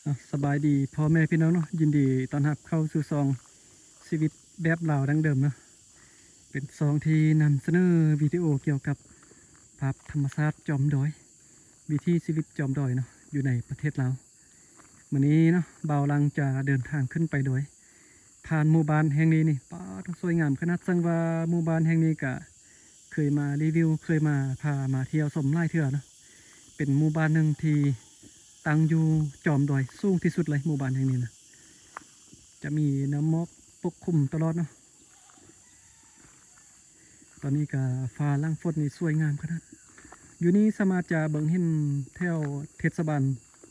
ເນາະ ສະບາຍດີພໍ່ແມ່ພີ່ນ້ອງເນາະ, ຍິນດີຕ້ອນຮັບເຂົ້າສູ່ຊ່ອງຊີວິດແບບລາວດັ້ງເດີມເນາະ. ເປັນຊ່ອງທີ່ນຳສະເໜີວິດີໂອກ່ຽວກັບພາບທຳມະຊາດຈອມດອຍ, ວິຖີຊີວິດຈອມດອຍເນາະ ຢູ່ໃນປະເທດລາວ. ມື້ນີ້ເນາະ ບ່າວຫຼັງຈະເດີນທາງຂຶ້ນໄປດອຍ ຜ່ານໝູ່ບ້ານແຫ່ງນີ້ນີ້ ປາດ ສວຍງາມຂະໜາດ. ສັງວ່າໝູ່ບ້ານແຫ່ງນີ້ກະເຄີຍມາຣີວິວ ເຄີຍມາ ພາມາທ່ຽວຊົມຫຼາຍເທື່ອເນາະ. ເປັນໝູ່ບ້ານໜຶ່ງທີ່ຕັ້ງຢູ່ຈອມດອຍສູງທີ່ສຸດເລີຍ ໝູ່ບ້ານແຫ່ງນີ້ນະ. ຈະມີນ້ຳໝອກປົກຄຸມຕະຫຼອດເນາະ. ຕອນນີ້ກະຟ້າຫຼັງຝົນນີ້ສວຍງາມຂະໜາດ. ຢູ່ນີ້ສາມາດຈະເບິ່ງເຫັນແຖວເທດສະບານ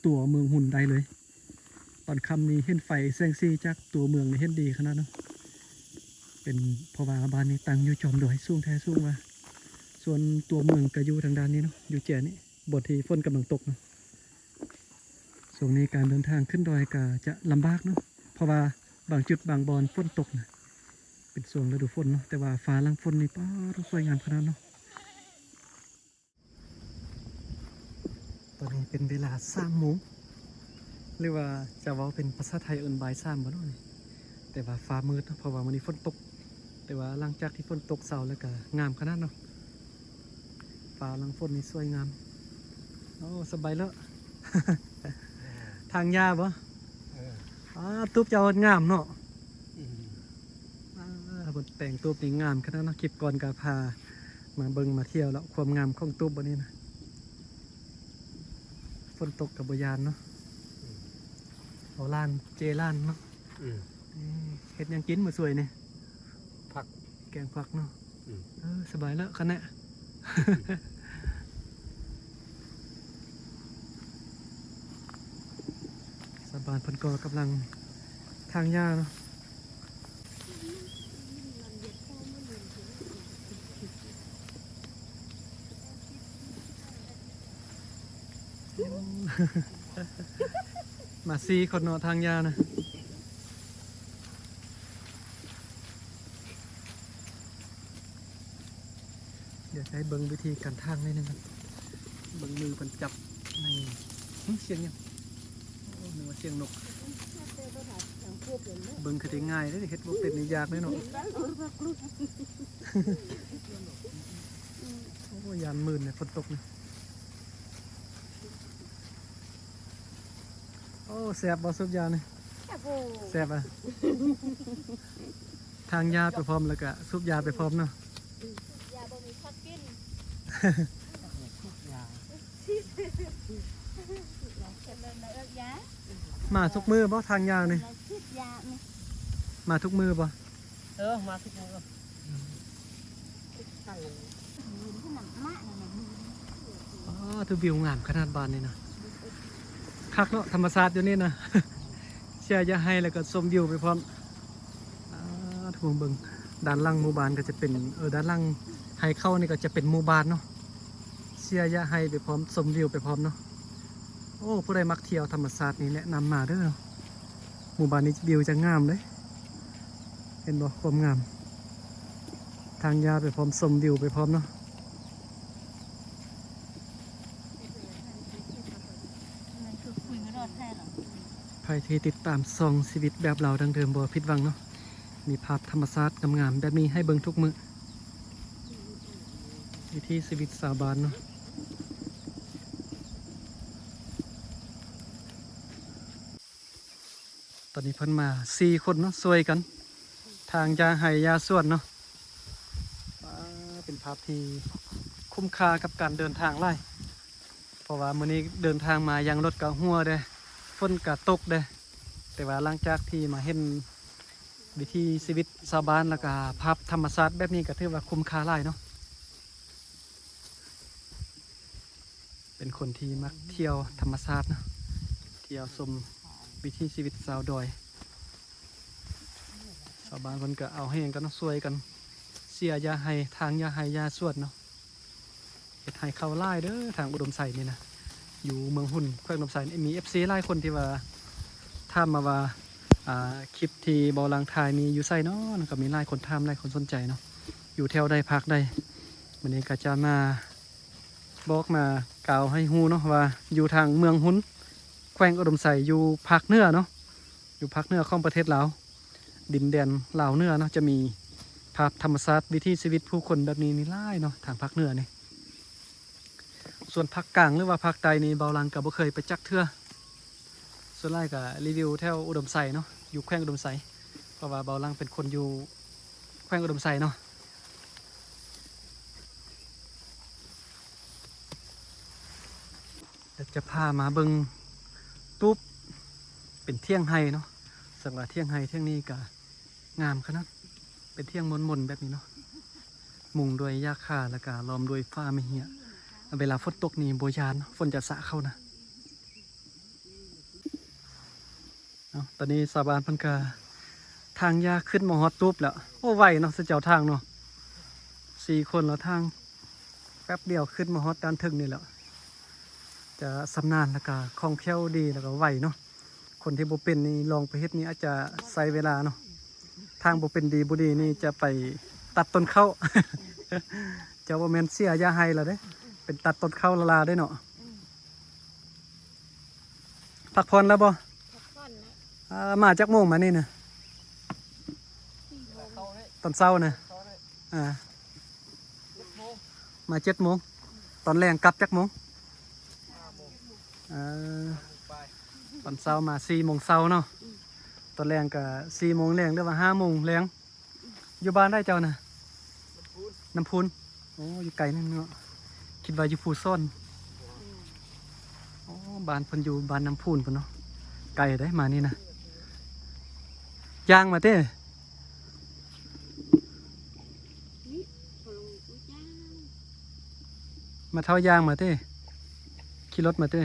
ຕົວເມືອງຮຸນໄດ້ເລີຍ. ຕອນຄ່ຳນີ້ເຫັນໄຟແສງສີຈາກຕົວເມືອງນີ້ເຫັນດີຂະໜາດເນາະ. ເປັນເພາະວ່າບ້ານນີ້ຕັ້ງຢູ່ຈອມດອຍສູງແທ້ສູງວ່າ. ສ່ວນຕົວເມືອງກະຢູ່ທາງດ້ານນີ້ເນາະ, ຢູ່ແຈນີ້ ບ່ອນທີ່ຝົນກຳລັງຕົກເນາະ. ຊ່ວງນີ້ການເດີນທາງຂຶ້ນດອຍກະຈະລຳບາກເນາະ, ເພາະວ່າບາງຈຸດບາງບ່ອນຝົນຕົກນະ. ເປັນຊ່ວງລະດູຝົນເນາະ, ແຕ່ວ່າຟ້າຫຼັງຝົນນີ້ ປາດ ສວຍງາມຂະໜາດເນາະ. ຕອນນີ້ເປັນເວລາສາມໂມງ ຫຼືວ່າຈະເວົ້າເປັນພາສາໄທເອີ້ນບ່າຍສາມບໍ່ເນາະນີ້. ແຕ່ວ່າຟ້າມືດເນາະ ເພາະວ່າມື້ນີ້ຝົນຕົກ, ແຕ່ວ່າຫຼັງຈາກທີ່ຝົນຕົກເຊົາແລ້ວກະງາມຂະໜາດເນາະ. ຟ້າຫຼັງຝົນນີ້ສວຍງາມ. ໂອ້ ສະບາຍເລີ. ທາງຫຍ້າບໍ່? ເອີ ອາ ຕູບເຈົ້າງາມເນາະ. ອືມ ອາ ເພິ່ນແປງຕູບນີ້ງາມຂະໜາດເນາະ. ຄລິບກ່ອນກະພາມາເບິ່ງມາທ່ຽວເລາະຄວາມງາມຂອງຕູບບ່ອນນີ້ນະ. ຝົນຕົກກະບໍ່ຢ້ານເນາະ. ອືມ ເອົາຫຼານ ເຈ້ຫຼານເນາະ. ອືມ ເອີ ເຮັດຫຍັງກິນມື້ສວຍນີ້? ຜັກ ແກງຜັກເນາະ. ອືມ ເອີ ສະບາຍແລ້ວຄັນແນະ. ຊາວບ້ານເພິ່ນກໍກຳລັງຖາງຫຍ້າເນາະ. ມາສີ່ຄົນເນາະ ຖາງຫຍ້ານະ. ດຽວຈະໃຫ້ເບິ່ງວິທີການຖາງໜ້ອຍໜຶ່ງກ່ອນ. ເບິ່ງມືເພິ່ນຈັບໃນ ຫຶ ສຽງຫຍັງ? ໂອ້ ນຶກວ່າສຽງນົກ. ເບິ່ງຄືຊິງ່າຍເດ້, ເຮັດບໍ່ເປັນນີ້ຍາກເດ້ເນາະ. ໂອ້ ຢ້ານມື່ນເດ້ ຝົນຕົກນີ້. ໂອ້ ແຊບບໍ່ ສູບຢານີ້? ແຊບ. ແຊບອະ? ຖາງຢາໄປພ້ອມ ແລ້ວກະສູບຢາໄປພ້ອມເນາະ. ຢາບໍ່ມີພັກກິນ. ມາທຸກມື້ບໍ່ ຖາງຢານີ້? ມາທຸກມື້ບໍ່? ເອີ ມາທຸກມື້. ອໍ ຖືວິວງາມຂະໜາດບ້ານນີ້ນະ. ຄັກເນາະ ທຳມະຊາດຢູ່ນີ້ນະ. ເສຍຢາກໃຫ້ ແລ້ວກໍຊົມວິວໄປພ້ອມ. ອ່າ ທຸກເບິ່ງ ດ້ານຫຼັງໝູ່ບ້ານກໍຈະເປັນ ເອີ ດ້ານຫຼັງໄຮ່ເຂົ້ານີ້ກໍຈະເປັນໝູ່ບ້ານເນາະ. ເສຍຢາກໃຫ້ໄປພ້ອມ ຊົມວິວໄປພ້ອມເນາະ. ໂອ້ ຜູ້ໃດມັກທ່ຽວທຳມະຊາດນີ້ແນະນຳມາເດີ. ໝູ່ບ້ານນີ້ວິວຈະງາມເດ້. ເຫັນບໍ່ ຄວາມງາມ. ຖາງຢາໄປພ້ອມ ຊົມວິວໄປພ້ອມເນາະ. ໃຜທີ່ຕິດຕາມຊ່ອງຊີວິດແບບລາວດັ້ງເດີມບໍ່ຜິດຫວັງເນາະ. ມີພາບທຳມະຊາດງາມໆແບບນີ້ໃຫ້ເບິ່ງທຸກມື້. ວິຖີຊີວິດຊາວບ້ານເນາະ. ຕອນນີ້ເພິ່ນມາສີ່ຄົນເນາະ ຊ່ວຍກັນຖາງຫຍ້າໄຮ່ຫຍ້າສວນເນາະ. ອ່າ ເປັນພາບທີ່ຄຸ້ມຄ່າກັບການເດີນທາງຫຼາຍ, ເພາະວ່າມື້ນີ້ເດີນທາງມາຢ່າງລົດກະຮົ່ວເດ້ ຝົນກະຕົກເດ້. ແຕ່ວ່າຫຼັງຈາກທີ່ມາເຫັນວິຖີຊີວິດຊາວບ້ານ ແລ້ວກະພາບທຳມະຊາດແບບນີ້ ກະຖືວ່າຄຸ້ມຄ່າຫຼາຍເນາະ. ເປັນຄົນທີ່ມັກທ່ຽວທຳມະຊາດເນາະ, ທ່ຽວຊົມວິຖີຊີວິດຊາວດອຍ. ຊາວບ້ານເພິ່ນກະເອົາແຮງກັນເນາະ, ຊ່ວຍກັນເສຍຢາໄຮ່, ຖາງຢາໄຮ່ຢາສວນເນາະ. ເຮັດໄຮ່ເຂົ້າຫຼາຍເດີ ທາງອຸດົມໄຊນີ້ນະ, ຢູ່ເມືອງຮຸນ ແຂວງອຸດົມໄຊ. ມີເອັຟຊີຫຼາຍຄົນທີ່ວ່າຖາມມາວ່າ ອ່າ ຄລິບທີ່ບ່າວຫຼັງຖ່າຍນີ້ຢູ່ໃສເນາະ? ກໍມີຫຼາຍຄົນຖາມ ຫຼາຍຄົນສົນໃຈເນາະ, ຢູ່ແຖວໃດ ພາກໃດ. ມື້ນີ້ກໍຈະມາ ບອກມາກ່າວໃຫ້ຮູ້ເນາະວ່າຢູ່ທາງເມືອງຮຸນ ແຂວງອຸດົມໄຊ ຢູ່ພາກເໜືອເນາະ ຢູ່ພາກເໜືອຂອງປະເທດລາວ ດິນແດນລາວເໜືອເນາະ ຈະມີພາບທຳມະຊາດ ວິຖີຊີວິດຜູ້ຄົນແບບນີ້ນີ້ຫຼາຍເນາະ ທາງພາກເໜືອນີ້. ສ່ວນພາກກາງ ຫຼືວ່າພາກໃຕ້ນີ້ ເບົາຫຼັງກໍບໍ່ເຄີຍໄປຈັກເທື່ອ. ສ່ວນຫຼາຍກໍຣີວິວແຖວອຸດົມໄຊເນາະ ຢູ່ແຂວງອຸດົມໄຊ ເພາະວ່າເບົາຫຼັງເປັນຄົນຢູ່ແຂວງອຸດົມໄຊເນາະ. ດຽວຈະພາມາເບິ່ງຕູບ ເປັນຖຽງໄຮ່ເນາະ. ສຳລັບຖຽງໄຮ່ຖຽງນີ້ກະງາມຂະໜາດ ເປັນຖຽງມົນໆແບບນີ້ເນາະ ມຸງດ້ວຍຫຍ້າຄາ ແລ້ວກະລ້ອມດ້ວຍຟ້າມະເຫຍ. ເວລາຝົນຕົກນີ້ບໍ່ຢ້ານເນາະ ຝົນຈະສາດເຂົ້ານະ. ເນາະ ຕອນນີ້ຊາວບ້ານເພິ່ນກະຖາງຫຍ້າຂຶ້ນມາຮອດຕູບແລ້ວ. ໂອ້ ໄວເນາະ ເຂົາເຈົ້າຖາງເນາະ ສີ່ຄົນລະຖາງ ແປັບດຽວຂຶ້ນມາຮອດດ້ານເທິງນີ້ແຫຼະ. ຈະຊຳນານ ແລ້ວກະຄ່ອງແຄ້ວດີ ແລ້ວກະໄວເນາະ. ຄົນທີ່ບໍ່ເປັນນີ້ ລອງໄປເຮັດນີ້ອາດຈະໃຊ້ເວລາເນາະ. ທາງບໍ່ເປັນດີບໍ່ດີນີ້ຈະໄປຕັດຕົ້ນເຂົ້າ ເຈົ້າບໍ່ແມ່ນເສຍຫຍ້າໄຮ່ລະເດ້ ເປັນຕັດຕົ້ນເຂົ້າລາໆເດ້ເນາະ. ອືມ ພັກຜ່ອນແລ້ວບໍ່? ພັກຜ່ອນແລ້ວ. ອ່າ ມາຈັກໂມງມານີ້ນະ? ສີ່ໂມງ ຕອນເຊົ້ານະ. ອ່າ ມາເຈັດໂມງ. ຕອນແລງກັບຈັກໂມງ? ຫ້າໂມງ. ເອີ ຕອນເຊົ້າມາສີ່ໂມງເຊົ້າເນາະ. ອືມ ຕອນແລງກະສີ່ໂມງແລງ ຫຼືວ່າຫ້າໂມງແລງ. ຢູ່ບ້ານໃດເຈົ້ານະ? ນ້ຳພຸນ. ນ້ຳພຸນ. ໂອ້ ຢູ່ໄກນັ້ນເນາະ ຄິດວ່າຢູ່ພູຊ້ອນ. ອືມ ໂອ້ ບ້ານເພິ່ນຢູ່ບ້ານນ້ຳພຸນພຸ້ນເນາະ ໄກເດ້ມານີ້ນະ. ຍ່າງມາເຕ້ ນີ້ ມາເຖົ້າຍ່າງມາເຕ້ ຂີ່ລົດມາເຕ້.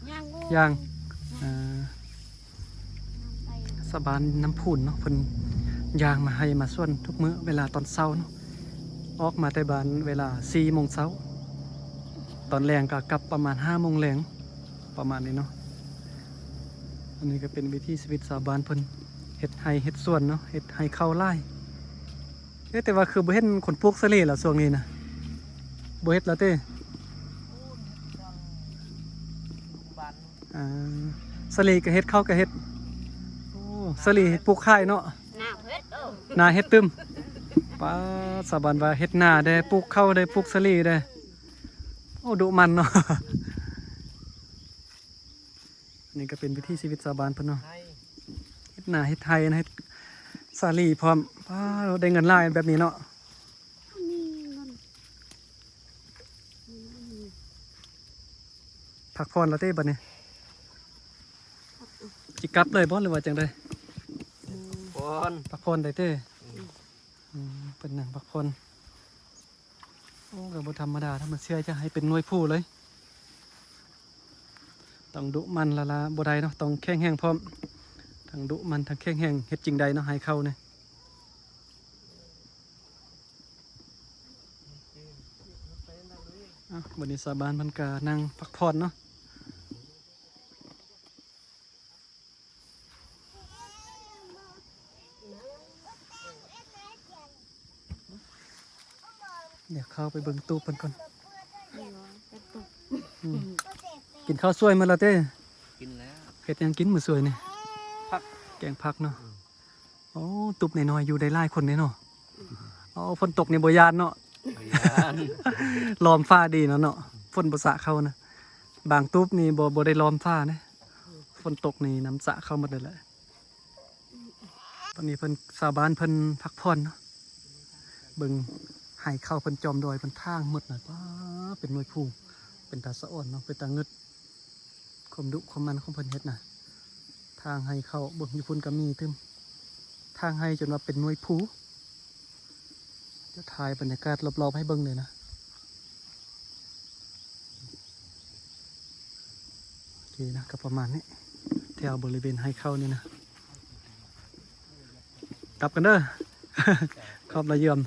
ຍ່າງໂອ້ ຍ່າງ ເອີ ຊາວບ້ານນ້ຳພຸນເນາະ ເພິ່ນຍ່າງມາໄຮ່ມາສວນທຸກມື້ເວລາຕອນເຊົ້າເນາະ. ອອກມາແຕ່ບ້ານເວລາສີ່ໂມງເຊົ້າ ຕອນແລງກໍກັບປະມານຫ້າໂມງແລງ ປະມານນີ້ເນາະ. ອັນນີ້ກໍເປັນວິຖີຊີວິດຊາວບ້ານເພິ່ນ ເຮັດໄຮ່ເຮັດສວນເນາະ ເຮັດໄຮ່ເຂົ້າຫຼາຍ. ເອີ ແຕ່ວ່າຄືບໍ່ເຫັນຄົນປູກສາລີລະຊ່ວງນີ້ນະ ບໍ່ເຮັດລະເຕ້? ອ່າ ສາລີກໍເຮັດ ເຂົ້າກໍເຮັດ. ໂອ້ ສາລີປູກຂາຍເນາະ. ນາເຮັດ ເອີ ນາເຮັດຕື່ມ. ປ້າ ຊາວບ້ານວ່າເຮັດນາແດ່ ປູກເຂົ້າແດ່ ປູກສາລີແດ່. ໂອ້ ດຸໝັ່ນເນາະ. ນີ້ກໍເປັນວິຖີຊີວິດຊາວບ້ານເພິ່ນເນາະ ເຮັດນາເຮັດໄຮ່ນະ ເຮັດສາລີພ້ອມ. ປ້າ ໄດ້ເງິນຫຼາຍແບບນີ້ເນາະ. ພັກຜ່ອນລະເຕ້ບັດນີ້? ຊິກັບເລີຍບໍ່ ຫຼືວ່າຈັ່ງໃດ? ອືມ ພັກຜ່ອນ ພັກຜ່ອນໄດ້ເຕ້. ອືມ ອືມ ເພິ່ນນັ່ງພັກຜ່ອນ. ໂອ້ ກໍບໍ່ທຳມະດາ ຖ້າມັນເຊື້ອຈະໃຫ້ເປັນໜ່ວຍພູເລີຍ. ຕ້ອງດຸໝັ່ນລະລະ ບໍ່ໄດ້ເນາະ ຕ້ອງແຂງແຮງພ້ອມ ທັງດຸໝັ່ນທັງແຂງແຮງ. ເຮັດຈິງໄດ້ເນາະ ໄຮ່ເຂົ້ານີ້. ເອົ້າ ບັດນີ້ຊາວບ້ານເພິ່ນກະນັ່ງພັກຜ່ອນເນາະ. ດຽວເຂົ້າໄປເບິ່ງຕູບເພິ່ນກ່ອນ. ອືມ ກິນເຂົ້າສວຍໝົດແລ້ວເຕ້? ກິນແລ້ວ. ເຮັດຫຍັງກິນມື້ສວຍນີ້? ຜັກ ແກງຜັກເນາະ. ອືມ ໂອ້ ຕູບນ້ອຍໆ ຢູ່ໄດ້ຫຼາຍຄົນເດ້ເນາະ. ອືມ ໂອ້ ຝົນຕົກນີ້ບໍ່ຢ້ານເນາະ? ບໍ່ຢ້ານ ລ້ອມຝາດີເນາະ ເນາະ ຝົນບໍ່ສາດເຂົ້ານະ. ບາງຕູບນີ້ບໍ່ ບໍ່ໄດ້ລ້ອມຝາເດ້ ຝົນຕົກນີ້ນ້ຳສາດເຂົ້າໝົດເລີຍແຫຼະ. ຕອນນີ້ເພິ່ນ ຊາວບ້ານເພິ່ນພັກຜ່ອນເນາະ. ເບິ່ງໄຮ່ເຂົ້າເພິ່ນຈອມດອຍ ເພິ່ນຖາງໝົດນະ. ປ້າ ເປັນໜ່ວຍພູ ເປັນຕາສະອອນເນາະ ເປັນຕາງຶດ. ຄວາມດຸຄວາມໝັ່ນຂອງເພິ່ນເຮັດນະ ຖາງໄຮ່ເຂົ້າ. ເບິ່ງຢູ່ພຸ້ນກໍມີຕື່ມ ຖາງໄຮ່ຈົນວ່າເປັນໜ່ວຍພູ. ຈະຖ່າຍບັນຍາກາດລອບໆໃຫ້ເບິ່ງເລີຍນະ. ໂອເຄນະ ກໍປະມານນີ້ ແຖວບໍລິເວນໄຮ່ເຂົ້ານີ້ນະ. ກັບກັນເດີ ຂອບລະຢ້ຽມ.